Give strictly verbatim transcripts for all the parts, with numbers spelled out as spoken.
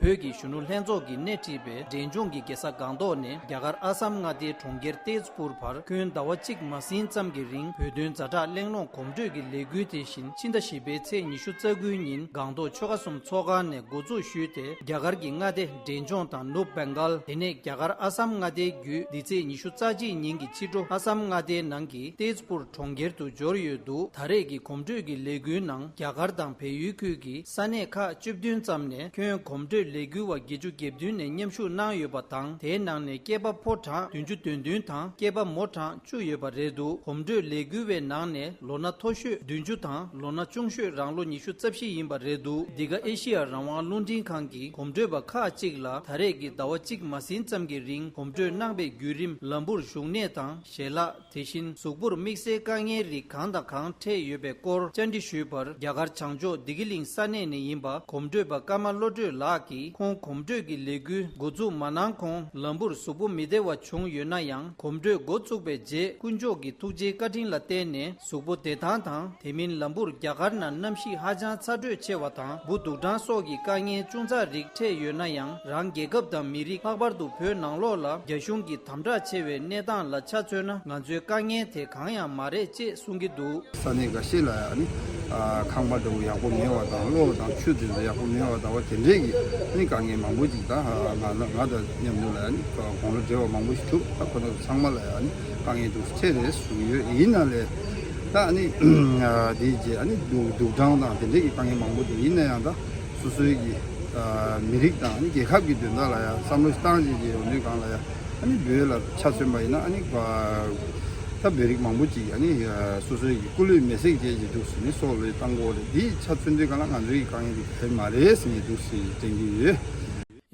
བོད་ཀྱི་གཞོན་ནུ་ལྷན་ཚོགས་ཀྱིས་སྣེ་ཁྲིད་པའི་འབྲས་ལྗོངས་ཀྱི་རྒྱལ་ས་སྒང་ཏོག་ནས་རྒྱ་གར་ཨ་སམ་མངའ་སྡེའི་གྲོང་ཁྱེར་ཏེ་ཛ་པུར་བར་ཁྱོན་ཟླ་བ་གཅིག་མ་ཟིན་ཙམ་གྱི་རིང་བོད་དོན་ཛ་དྲག་གླེང་སློང་གོམ་བགྲོད་ཀྱི་ལས་འགུལ་དེ་བཞིན་ཕྱི་ཟླ་བཞི་པའི་ཚེས་ཉི་ཤུ་རྩ་དགུའི་ཉིན་སྒང་ཏོག་ཆོལ་ཁ་གསུམ་ཚོགས་ཁང་ནས་འགོ་འཛུགས་ཞུས་ཏེ། རྒྱ་གར་གྱི་མངའ་སྡེ་འབྲས་ལྗོངས་དང་ནུབ་བེང་གཱལ། དེ་ནས་རྒྱ་གར་ཨ་སམ་མངའ་སྡེའི་བརྒྱུད་འདི་ཚེས་ཉི་ཤུ་རྩ་གཅིག་ཉིན་གྱི་ཕྱི་དྲོ་ཨ་སམ་མངའ་སྡེའི་ནང་གི་ཏེ་ཛ་པུར་གྲོང་ཁྱེར་དུ་འབྱོར་ཡོད་འདུག་ད་རེས་ཀྱི་གོམ་བགྲོད་ཀྱི་ལས་འགུལ་ནང་རྒྱ་གར་དང་བལ་ཡུལ་ཁུལ་གྱི་ས་གནས་ཁག་བཅུ་བདུན་ཙམ་ནས་ཁྱོན་གོམ་བགྲོད་ལས་འགུལ་བ་བརྒྱད་ཅུ་གྱ་བདུན་ནས་མཉམ་ཞུགས་གནང་ཡོད་པ་དང་། དེའི་ནང་ནས་སྐྱེས་པ་ཕོ་གྲངས་བདུན་ཅུ་དོན་བདུན་དང་སྐྱེས་པ་མོ་གྲངས་བཅུ་ཡོད་པ་རེད་འདུག་གོམ་བགྲོད་ལས་འགུལ་བའི་ནང་ནས་ལོ་ན་མཐོ་ཤོས་བདུན་ཅུ་དང་ལོ་ན་ཆུང་ཤོས་རང་ལོ་ཉི་ཤུ་རྩ་བཞི་ཡིན་པ་རེད་འདུག་འདི་ག་ཨེ་ཤི་ཡ་རང་དབང་རླུང་འཕྲིན་ཁང་གིས་གོམ་བགྲོད་པ་ཁག་ཅིག་ལ་ད་རེས་ཀྱི་ཟླ་བ་གཅིག་མ་ཟིན་ཙམ་གྱི་རིང་གོམ་བགྲོད་གནང་པའི་བརྒྱུད་རིམ། ལམ་བུར་བཞུགས་གནས་དང་ཞལ་ལག་དེ་བཞིན་གཟུགས་པོར་དམིགས་བསལ་དཀའ་ངལ་རིགས་གང་དང་གང་འཕྲད་ཡོད་པའི་སྐོར་བཅར་འདྲི་ཞུས་པར། རྒྱ་གར་བྱང་ཕྱོགས་བདེ་སྐྱིད་གླིང་ས་གནས་ནས་ཡིན་པ་གོམ་བགྲོད་པ་ཀརྨ་བློ་གྲོས་ལགས་ཀྱིས། ཁོང་གོམ་བགྲོད་ཀྱི་ལས་འགུལ་འགོ་འཛུགས་མ་གནང་གོང་ལམ་བུར་གཟུགས་པོ་མི་བདེ་བ་བྱུང་ཡོད་ན་ཡང་། གོམ་བགྲོད་འགོ་བཙུགས་པའི་རྗེས་དཀོན་མཆོག་གི་ཐུགས་རྗེའི་བཀའ་དྲིན་ལ་བརྟེན་ནས་གཟུགས་པོ་བདེ་ཐང་དང་། དེ་མིན་ལམ་བུར་རྒྱ་གར་ནང་གནམ་གཤིས་ཧ་ཅང་ཚ་དྲོད་ཆེ་བ་དང་འབུ་དུག་སྦྲང་སོགས་ཀྱི་དཀའ་ངལ་ཅུང་ཙག་རིགས་འཕྲད་ཡོད་ན་ཡང་། རང་རྒྱལ་ཁབ་དང་མི་རིགས་ལྷག་པར་དུ་བོད་ནང་ལོགས་ལ་རྒྱ་གཞུང་གིས་དམ་དྲག་ཆེ་བའི་གནས་སྟངས་ལ་ཆ་མཚོན་ན། ང་ཚོའི་དཀའ་ངལ་དེ་གང་ཡང་མ་རེད་ཅེས་གསུང་གི་འདུག་ས་གནས་འགའ་ཤས་ལ་ཡང་ནི་ཨ་ཁང་པ་འདྲ་བོ་ཡག་པོ་མེད་པ་དང་། གློག་དང་ཆུ་དེ་ཚོ་ཡག་པོ་མེད་པ་ལྟ་བུ་དེ་འདྲས་ཀྱི་ནི་དཀའ་ངལ་མང་པོ་ཅིག་དང་། ང་ང་དང་མཉམ་དུ་ལ་ཡང་ནི་དགུང་ལོ་བགྲེས་པ་མང་པོ་ཞིག་འདུག་ད་ཁོ་ཚོ་ཚང་མ་ལ་ཡང་ནི་དཀའ་ངལ་འདུག་ཆེ་རེད་གསུང་གི་ཡོད། ཡིན་ན་ལས་ད་ནི་དེའི་རྗེས་ནི་དུག་དུག་སྦྲང་དང་དེ་འདྲས་ཀྱི་དཀའ་ངལ་མང་པོ་འདུག་ཡིན་ན་ཡང་ད་སོ་སོའི་གི་མི་རིགས་དང་ནི་རྒྱལ་ཁབ་ཀྱི་དོན་དག་ལ་ཡང་བསམ་བློ་ཞིག་བཏང་བྱས་ཀྱི་ཡོང་དུས་སྒང་ལ་ཡང་ནི་བོད་ལ་ཆ་མཚོན་པ་ཡིན་ན་ནི། ད་བོད་རིགས་མང་པོ་ཅིག་ཨ་ནི་སོ་སོའི་གི་སྐུ་ལུས་མེ་བསྲེགས་བྱས་ཀྱི་འདུག་ཟེར་ནས་སྲོག་བློས་བཏང་དགོས་རེད། འདི་ཆ་མཚོན་དུས་གང་ལ་ང་ཚོའི་གི་དཀའ་ངལ་འདི་ག་རེ་མ་རེད་ཟེར་ནས་འདུག་ཟེར་དྲན་གྱི་ཡོད།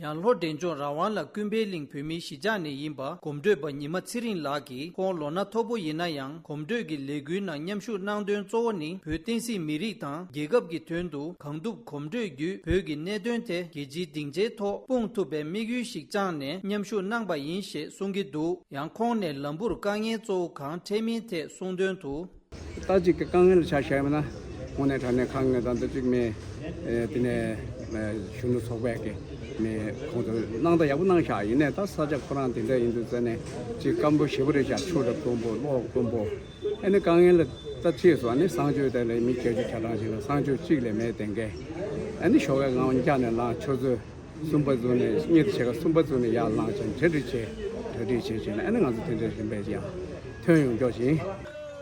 ཡང་ལྷོ་འབྲས་ལྗོངས་རང་དབང་ལ་ཀུན་ཕན་གླིང་བོད་མིའི་གཞིས་ཆགས་ནས་ཡིན་པ་གོམ་བགྲོད་པ་ཉི་མ་ཚེ་རིང་ལགས་ཀྱིས། ཁོང་ལོ་ན་མཐོ་པོ་ཡིན་ན་ཡང་གོམ་བགྲོད་ཀྱི་ལས་འགུལ་ནང་མཉམ་ཞུགས་གནང་དོན་གཙོ་བོ་ནི་བོད་བསྟན་སྲིད་མི་རིགས་དང་རྒྱལ་ཁབ་ཀྱི་དོན་དུ་གང་ཐུབ་གོམ་བགྲོད་བརྒྱུད་བོད་ཀྱི་གནད་དོན་དེ་རྒྱལ་སྤྱིའི་སྡིངས་ཆའི་ཐོག་སྤུངས་ཐུབ་པའི་དམིགས་ཡུལ་ཞིག་བཅངས་ནས་མཉམ་ཞུགས་གནང་པ་ཡིན་ཞེས་གསུང་གི་འདུག་ཡང་ཁོང་ནས་ལམ་བུར་དཀའ་ངལ་གཙོ་བོ་གང་འཕྲད་མིན་ཐད་གསུང་དོན་དུ། ད་ཅིག་གི་དཀའ་ངལ་ཆ་བཞག་ཡོད་ན་དངོས་གནས་དྲང་གནས་དཀའ་ངལ་ད་ལྟ་ཅིག་མེད། ཨེ་དེ་ནས་ཨེ་གཞོན་ནུ་ཚོགས་པས་ཀྱི་མེད། ཁོང་ཚོ་གནང་ད་ཡག་པོ་གནང་ཤག་ཡིན་ནའི་ད་ས་ཆ་ཁོ་རང་དེ་འདྲ་ཡིན་དུས་ཙ་ནས་ཅིག་སྐམ་པོ་ཞེ་པོ་རེད་ཤག་ཆུ་རབ་དཀོན་པོ་གློག་དཀོན་པོ། ཨ་ནི་དཀའ་ངལ་ད་ཅིག་སོང་ཨ་ནི་གསང་སྤྱོད་དེ་ལས་མི་བརྒྱད་ཅུ་གྱ་གྲངས་ཤིག་ལ་གསང་སྤྱོད་གཅིག་ལས་མེད་དེ་འགས། ཨ་ནི་ཞོགས་ཀས་ངང་འཁྱག་ནས་ལངས་ཆུ་ཚོད་གསུམ་པ་བཟུང་ནས་གཉིས་དང་ཕྱེད་ཀ་གསུམ་པ་བཟུང་ནས་ཡར་ལངས་བྱས་གྲ་སྒྲིག་བྱས། གྲ་སྒྲིག་བྱས་བྱས་ནས་ཨ་ནི་ང་ཚོ་དེ་འདྲའི་རིམ་པས་ཡར་ཐོན་ཡོང་འགྱོག་བཞིན།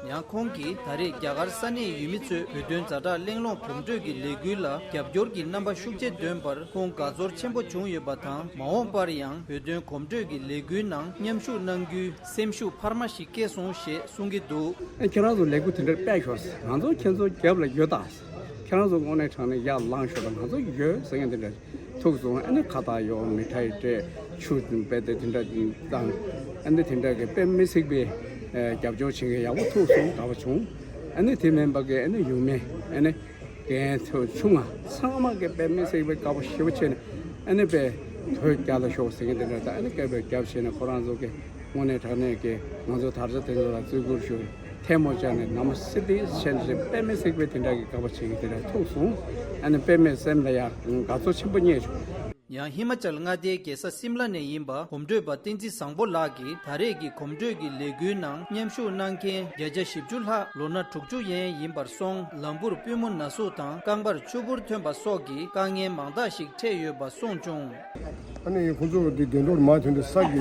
ཡང་ཁོང་གིས་ད་རེས་རྒྱ་གར་ས་གནས་ཡུལ་མི་ཚོས་བོད་དོན་ཛ་དྲག་གླེང་སློང་གོམ་བགྲོད་ཀྱི་ལས་འགུལ་ལ་རྒྱབ་སྐྱོར་གྱི་རྣམ་པ་ཤུགས་ཆེ་འདོན་པར་ཁོང་དགའ་ཚོར་ཆེན་པོ་བྱུང་ཡོད་པ་དང་། མ་འོངས་པར་ཡང་བོད་དོན་གོམ་བགྲོད་ཀྱི་ལས་འགུལ་ནང་མཉམ་ཞུགས་གནང་རྒྱུའི་སེམས་ཤུགས་འཕར་མ་ཞིག་སྐྱེས་སོང་ཞེས་གསུང་གི་འདུག་ཨ་ཁྱེད་རང་ཚོ་ལས་འགུལ་དེ་འདྲར་སྤེལ་ཤོག་ང་ཚོ་ཁྱེད་ཚོ་རྒྱབ་ལ་ཡོད་ད། ཁྱེད་རང་ཚོ་དངོས་གནས་དྲང་གནས་ཡར་ལངས་ཤོག་དང་ང་ཚོ་ཡོད་ཟེར་མཁན་དེ་འདྲ་ཐུག་སོང་། ཨ་ནི་ཁ་བཏགས་ཡོད། མི་ཐའི་སྤྲད། ཆུ་དཔེ་དེ་དེ་འདྲ་བཏང་། ཨ་ནི་དེ་འདྲ་གི་དཔེ་མི་སྲིད་པའི་ཨེ་རྒྱབ་སྐྱོར་བྱེད་མཁན་ཡག་པོ་ཐུག་སོང་། དགའ་པོ་བྱུང་། ཨ་ནི་དེ་མིན་པ་གི་ཨ་ནི་ཡུལ་མི་ཨ་ནི་རྒན་ཚོ་ཆུང་ང་ཚང་མ་གི་དཔེ་མི་སྲིད་པའི་དགའ་པོ་ཞེ་པོ་བྱས་ནས་ཨ་ནི་དཔེ་བོད་རྒྱལ་ལ་ཤོག་ཟེར་མཁན་དེ་འདྲ་དང་། ཨ་ནི་སྐད་འབོད་རྒྱབ་བྱས་ནས་ཁོ་རང་ཚོ་གི་དངོས་གནས་དྲང་གནས་ཀྱི་ང་ཚོ་དར་ཆ་དེ་ཚོ་ལ་བརྩི་བཀུར་ཞུ། ཐལ་མོ་སྦྱར་ནས་ནམ་སི་ཏི་ཆེན་ཞེས་དཔེ་མི་སྲིད་པའི་དེ་འདྲ་གི་དགའ་པོ་བྱེད་ཀྱི་དེ་འདྲ་ཐུག་སོང་། ཨ་ནི་དཔེ་མེད་སེམས་ལ་ཡང་དགའ་ཚོར་ཆེན་པོ་རྙེད་བྱུང་། ཡང་ཧི་མ་ཅལ་མངའ་སྡེའི་རྒྱལ་ས་སིམ་ལ་ནས་ཡིན་པ་གོམ་བགྲོད་པ་བསྟན་འཛིན་བཟང་པོ་ལགས་ཀྱིས་ད་རེས་ཀྱི་གོམ་བགྲོད་ཀྱི་ལས་འགུལ་ནང་མཉམ་ཞུགས་གནང་མཁན་བརྒྱ་ཆ་བཞི་བཅུ་ལྷག་ལོ་ན་དྲུག་ཅུ་ཡན་ཡིན་པར་སོང་། ལམ་བུར་པུས་མོ་ན་ཟུག་དང་རྐང་པར་ཆུ་བུར་ཐོན་པ་སོགས་ཀྱི་དཀའ་ངལ་མང་དག་ཞིག་འཕྲད་ཡོད་པ་གསུངས་བྱུང་། ཨ་ནི་ཁོང་ཚོ་འདི་འགྲོ་འགྲོར་མ་ཐོན་ཏེ་ས་གི་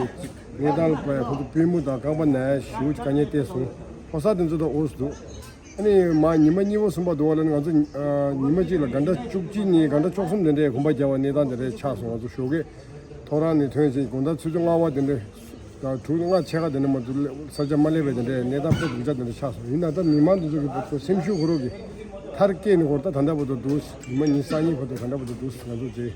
གནས་སྟངས་ལ་ཁོང་ཚོ་པུས་མོ་དང་རྐང་པ་ན་ཡ་ཞེ་པོ་ཅིག་དཀའ་ངལ་འཕྲད་སོང་། ཕོ་གསར་དེ་ཚོ་ད་འོས་སུ་འདུག་ཨ་ནི་མ་ཉི་མ་གཉིས་པ་གསུམ་པ་འདུག་པ་ལ་ང་ཚོ་ཨ་ཉི་མ་གཅིག་ལ་གྷན་ཊ་བཅུ་གཅིག་ནས་གྷན་ཊ་བཅུ་གསུམ་དེ་འདྲའི་གོམ་པ་རྒྱག་པའི་གནས་སྟངས་དེ་འདྲ་ཆགས་སོང་། ང་ཚོ་ཞོགས་ཀས་ཐོ་རངས་ནས་ཐོན་བྱས་དགོང་དག་ཆུ་ཚོད་ལྔ་པ་དེ་འདྲ་དྲུག་ལྔ་ཕྱེད་ཀ་དེ་འདྲ་མ་གཏོགས་ས་ཆ་མ་སླེབས་པའི་དེ་འདྲའི་གནས་སྟངས་དཔེ་སྡུག་ཅག་དེ་འདྲ་ཆགས་སོང་། ཡིན་ན་ད་མི་མང་དེ་ཚོ་གི་སེམས་ཤུགས་ཁོ་རང་གི་མཐར་སྐྱེལ་ནས་ཁོ་ད་ད་ལྟ་བར་དུ་འདུག་ཉི་མ་ཉི་ཤུ་རྩ་གཉིས་བར་དུ་ད་ལྟ་བར་དུ་འདུག་ང་ཚོ་དེ་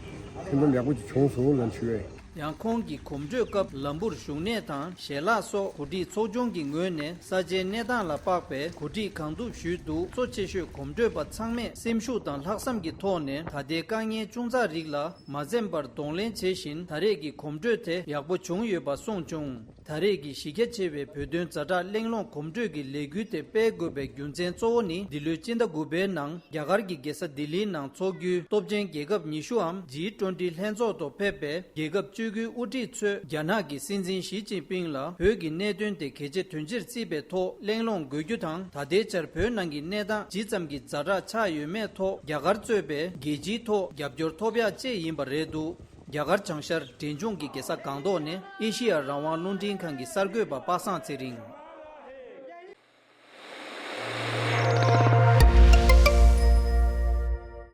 ཕན་ཐོགས་ཡག་པོ་ཅིག་བྱུང་སོང་ལབ་ཞུ་ཡས། ཡང་ཁོང་གིས་གོམ་བགྲོད་སྐབས་ལམ་བུར་བཞུགས་གནས་དང་ཞལ་ལག་སོགས་གོ་སྒྲིག་ཚོགས་ཆུང་གི་ངོས་ནས་ས་ཆའི་གནས་སྟངས་ལ་དཔག་པའི་གོ་སྒྲིག་གང་ཐུབ་ཞུས་འདུག་གཙོ་ཆེ་ཤོས་གོམ་བགྲོད་པ་ཚང་མས་སེམས་ཤུགས་དང་ལྷག་བསམ་གྱི་ཐོག་ནས་ད་ལྟའི་དཀའ་ངལ་ཅུང་ཙག་རིགས་ལ་མ་འཛེམས་པར་གདོང་ལེན་བྱེད་བཞིན་ད་རེས་ཀྱི་གོམ་བགྲོད་དེ་ཡག་པོ་བྱུང་ཡོད་པ་གསུངས་བྱུང་། ད་རེས་ཀྱི་གཞི་རྒྱ་ཆེ་བའི་བོད་དོན་ཛ་དྲག་གླེང་སློང་གོམ་བགྲོད་ཀྱི་ལས་འགུལ་དེ་སྤེལ་དགོས་པའི་རྒྱུ་མཚན་གཙོ་བོ་ནི། འདི་ལོའི་སྤྱི་ཟླ་དགུ་པའི་ནང་རྒྱ་གར་གྱི་རྒྱལ་ས་ལྡི་ལིའི་ནང་འཚོགས་རྒྱུའི་སྟོབས་ཆེན་རྒྱལ་ཁབ་ཉི་ཤུའམ་ཇི་ཊུ་ཝེན་ཊི་ལྷན་ཚོགས་ཐོག་ཕེབས་པའི་རྒྱལ་ཁབ་བཅུ་དགུའི་དབུ་ཁྲིད་ཚོས་རྒྱ་ནག་གི་སྲིད་འཛིན་ཞི་ཅིན་ཕིང་ལ་བོད་ཀྱི་གནད་དོན་དེ་གལ་ཆེ་དོན་ཆེར་བརྩིས་པའི་ཐོག་གླེང་སློང་དགོས་རྒྱུ་དང་། ད་ལྟའི་ཆར་བོད་ནང་གི་གནས་སྟངས་ཇི་ཙམ་གྱི་ཛ་དྲག་ཆགས་ཡོད་མེད་ཐོག་རྒྱ་གར་གཙོས་པའི་རྒྱལ་སྤྱིའི་ཐོག་རྒྱབ་སྐྱོར་ཐོབ་ཡག་བཅས་ཡིན་པ་རེད་འདུག་རྒྱ་གར་བྱང་ཤར་འབྲས་ལྗོངས་ཀྱི་རྒྱལ་ས་སྒང་ཏོག་ནས་ཨེ་ཤེ་ཡ་རང་དབང་རླུང་འཕྲིན་ཁང་གི་གསར་འགོད་པ་པ་སངས་ཚེ་རིང་།